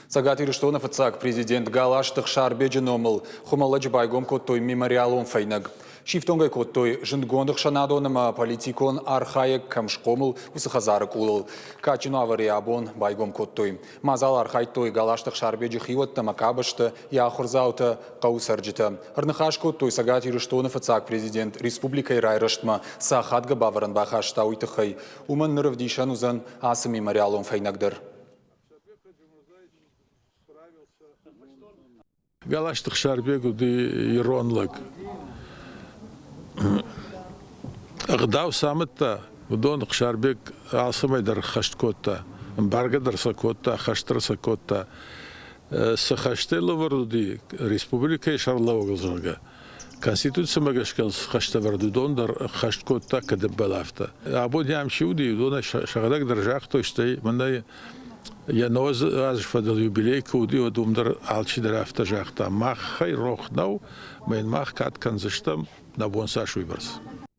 Цӕгат Ирыстоны фыццаг президент Галазты Ӕхсарбеджы номыл Хуымӕллӕджы байгом кодтой мемориалон фӕйнӕг. Сифтонг ӕй кодтой, зындгонд ӕхсӕнадон ӕмӕ политикон архайӕг кӕм схъомыл, уыцы хӕдзары къулыл. Кадджын уавӕры йӕ абон байгом кодтой. Мадзалы архайдтой Галазты Ӕхсарбеджы хиуӕттӕ ӕмӕ къабӕзтӕ, йӕ ахуырдзаутӕ, хъӕуы цӕрджытӕ. Ӕрныхас кодтой Цӕгат Ирыстоны фыццаг президент республикӕйы райрӕзтмӕ цы ахадгӕ бавӕрӕн бахаста, уый тыххӕй. Уымӕн ныр ӕвдисӕн уыдзӕн ацы мемориалон фӕйнӕг дӕр. Галазты Хсарбег уыди ирон лӕг. Ӕгъдау цы амыдта, уыдон Хсарбег алцӕмӕй дӕр ӕххӕст кодта. Ӕмбаргӕ дӕр сӕ кодта, хӕст дӕр сӕ кодта. Цы хӕстӕ лӕвӕрд уыди республикӕйы сӕргълӕууӕгыл, зӕгъгӕ, Конституцимӕ гӕсгӕ хӕстӕвӕрд уыдон дӕр ӕххӕст кодта кӕдӕбӕл афтӕ. Абон йӕм чи уыди, уыдонӕй сӕхӕдӕг дӕр загътой, стӕй мӕнӕ йӕ ног азы фӕдыл юбилей куы уыди, уӕд уым дӕр алчидӕр афтӕ загъта: махӕй рох нӕу, мӕ йын мах кад кӕндзыстӕм, нӕ бон цас уыйбӕрц.